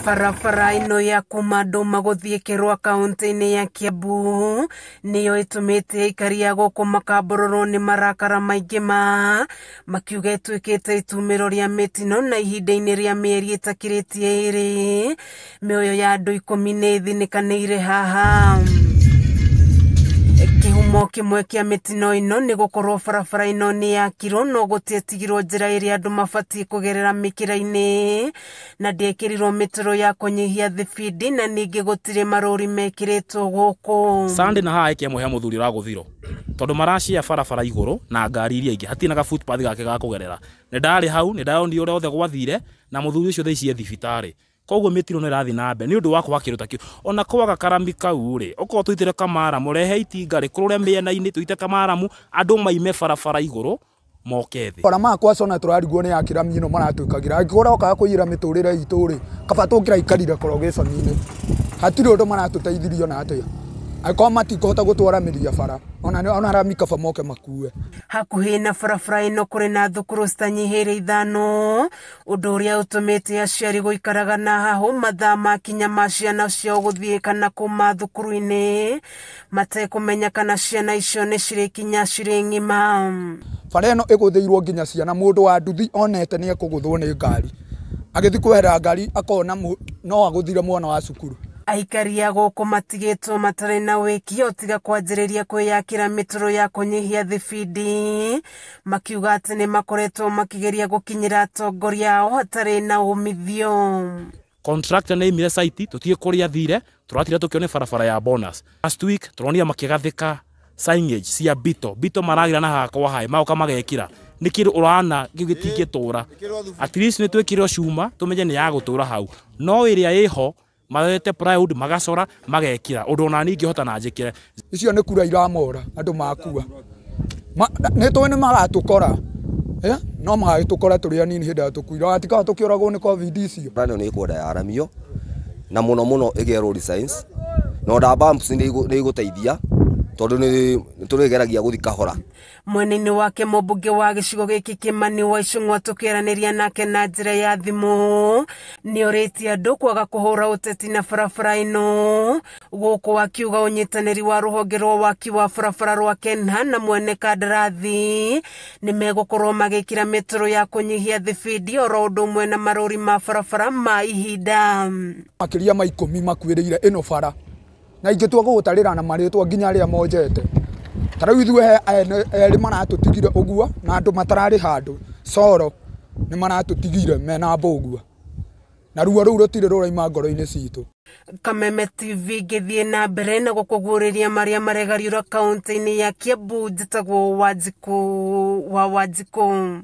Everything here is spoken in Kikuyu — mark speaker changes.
Speaker 1: Barabara ĩno ya kuma Ndũma gũthiĩ Kerwa kaũntĩ-inĩ ya Kiambu nĩyo ĩtũmĩte aikari a gũkũ makambororwo nĩ marakara maingĩ ma makiuga ĩtuĩkĩte itumĩro rĩa mĩtino na ihinda-inĩ rĩa mĩeri ĩtakĩrĩtie ĩrĩ mĩoyo ya andũ 10 nĩ ĩthinĩkanĩire haha. Kĩhumo kĩmwe kĩa mĩtino ĩno nĩ gũkorwo barabara ĩno nĩ yakirwo no gũtietigirwo njĩra ĩrĩa andũ mabatiĩ kũgerera mĩkĩra-inĩ na ndĩekĩrirwo mĩtaro ya kũnyihia thibindi na ningĩ gũtirĩ marũri mekĩrĩtwo gũkũ.
Speaker 2: Sunday na haha ĩkĩamwe he mũthuri ũragũthirwo tondũ maracĩa barabara igũrũ na ngari iria ingĩ hatirĩ na ga footpath gake ga kũgerera. Nĩ ndarĩ hau, nĩ ndonire ũrĩa othe gwathire na mũthuri ũcio thaa ici e thibitarĩ. Koguo mĩtino nĩ ĩrathiĩ na mbere nĩ ũndũ wa kwaga kĩndũ ta kĩu. Ona kwaga karami kau rĩ, okorwo tũitĩre kamaramu, rehe itinga rĩkũrũre mĩena-inĩ tũite kamaramu, andũ maime barabara igũrũ moke thĩ.
Speaker 3: Bara makwa cona tũrarigwo nĩ akĩrami ĩno maratwĩkagĩra angĩkorwo okaga kũiyĩra mĩtũrĩre itũ rĩ, kaba tũngĩraikarire korogĩconi-inĩ. Hatirĩ ũndũ maratũteithirie ona atĩa. Angĩkorwo matikũhota gũtwaramĩria bara, ona rami kaba moke makue.
Speaker 1: Hakuhĩ na barabara ĩno kũrĩ na thukuru citanyihĩire 5, ũndũ ũrĩa ũtũmĩte aciari gũikaraga na hahũ mathaa makinya ma ciana ciao gũthiĩ kana kuma thukuru-inĩ matekũmenya kana ciana icio nĩ cirĩkinya cirĩ ng'ima.
Speaker 3: Bara ĩno ĩgũthĩirwo nginya ciana, mũndũ wa nduthi onete nĩ ekũgũthwo nĩ ngari, agĩthiĩ kweherera ngari akona no agũthire mwana wa cukuru.
Speaker 1: Aikari a gũkũ matigĩtwo matarĩ na wĩki o tiga kwanjĩrĩria kwĩyakĩra mĩtaro ya kũnyihia thibindi, makiuga atĩ nĩ makoretwo makĩgeria gũkinyĩra atongoria ao hatarĩ na umithio.
Speaker 2: Contractor nĩ aimire site, tũtiĩ kũrĩa athire, tũratira tũkĩone barabara ya bonus. Last week tũronire makĩgathĩka signage cia Bito. Bito maragira na haha kwa hae, magoka magekĩra. Nĩ kĩndũ ũrana kĩu gĩtingĩtũra. At least nĩ twĩkĩrwo cuma tũmenye nĩ ya gũtũra hau. No ĩrĩa ĩho maroete plywood magacora magekĩra ũndũ ona niĩ ingĩhota na njĩkĩre.
Speaker 3: Icio nĩ kura iramora andũ makua. Nĩ tũĩ nĩ magatũkora. No magagĩtũkora tũrĩ anini hĩndĩ ĩrĩa tũkuire. Gatikoragwo tũkĩũragwo nĩ COVID icio.
Speaker 4: Bara ĩno nĩ ĩkwenda yaramio na mũno mũno ĩgĩe road signs na ona bumps nĩ igũteithia tondũ nĩ tũrĩgeragia gũthiĩ kahora.
Speaker 1: Mwena-inĩ wake mũmbunge wa gĩcigo gĩkĩ Kimani wa Ichung'wa tũkĩaranĩria nake na njĩra ya thimũ nĩ orĩtie andũ kwaga kũhũra ũteti na barabara ĩno gũkũ akiuga ũnyitanĩri wa rũhonge rwa waki wa barabara rwa KENHA na mwene kandarathi nĩ megũkorwo magĩkĩra mĩtaro ya kũnyihia thibindi oro ũndũ ũmwe na marũri ma barabara ma ihinda.
Speaker 3: Makĩria ma 10 makuĩrĩire ĩno bara na ingĩtua gũgũtarĩra na marĩtwa nginya arĩa monjete. Ta rĩu ithuĩ he erĩ maratũtigire ũguo na andũ matararĩ handũ coro nĩ maratũtigire mena mbũgua na ruo rũu rũtirĩ rũraima ngoro-inĩ citũ.
Speaker 1: Kameme TV ngĩthiĩ na mbere na gũkũguũrĩria marĩa maregariũra kaũntĩ-inĩ ya Kiambu. Njĩtagwo Wanjikũ wa Wanjikũ.